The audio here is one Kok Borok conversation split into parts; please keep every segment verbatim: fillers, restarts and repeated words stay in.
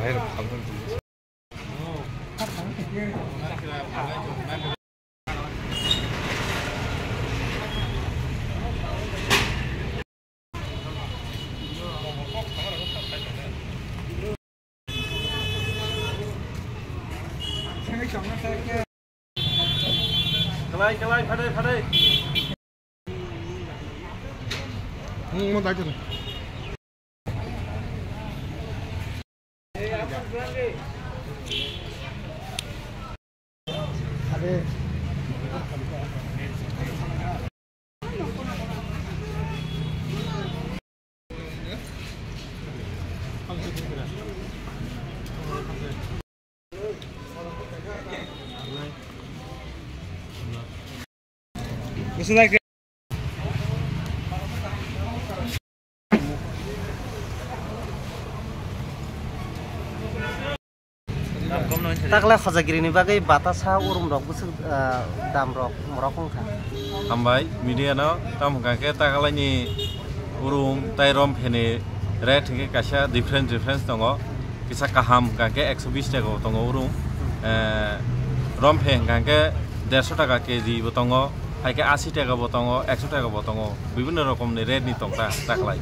Kalai, kalai, phadai, phadai. Hmm, mo dai chana. Taklai khojagiri ni bagwi batasa urum rok bwswk, ah, dam rok morok wngkha. Hambai media no, tamo hwnkha khe taklai ni urum tai rom pheni rate hwnkhe kaisa difference, difference tongo. Kisa kaham hwnkha khe ekso bis taka bo tongo urum. Eh, rom phe hwnkha khe derso taka K G bo tongo, hai khe asi taka bo tongo, ekso taka bo tongo. Bibinno rokom ni rate ni tongkha taklai.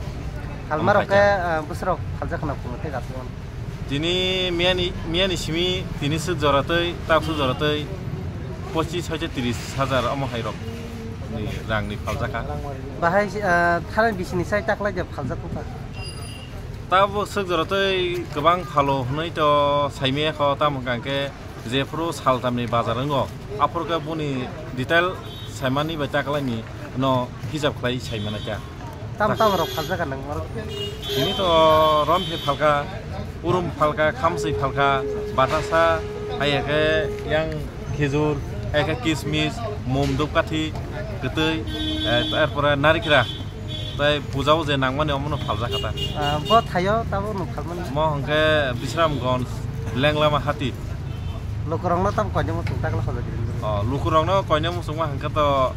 Phalma rok khe, ah, bwswk rok phaljak khna phungo tei gasio. Tini miyani, miyani simi tini swk jora tei, tak swk jora tei, pochis hoite tris hajar omo hai rok ni rang ni phaljakha. Bahai, ah, thanai bisini sai taklai de phaljak wngkha. Tabo swk jora tei kwbang phalo hwnwi to saimaya kho, tamo hwnkha khe jephuru saltamni bazar wngo, aphuru khe boni detail saimani bai taklaini no hisab khlai saimana kha. Tam tam rok phaljakha nang oro? Tini to rom phe phalkha, urum phalkha, khamswi phalkha, batasa, hai khe yang khejur, hai khe kismis, mum, dupkathi, kwtwi, eh, erpore narikra. Tai puja o je nangmani omono phaljakha ta. Ah, bo thaio tabo nuk phalmani. Mo hwnkhe Bisramganj, Lenglama hati. Lukurokno tamo koinwi muchung takla khojagiri. O, lukurokno koinwi muchungma hwnkhe to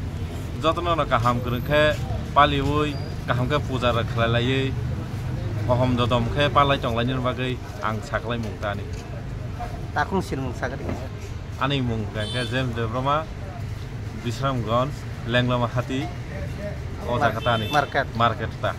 jotono no kaham kwrwng khe paliwi, kaham khe puja rok khlai laiwi, hohom dodom khe palai tong lainani bagwi ang saklai mung tani. Takhung silmung sagri. Ani mung hwnkhe James Debbarma, Bisramganj, Lenglama hati, o jaga tani. Market. Market ta.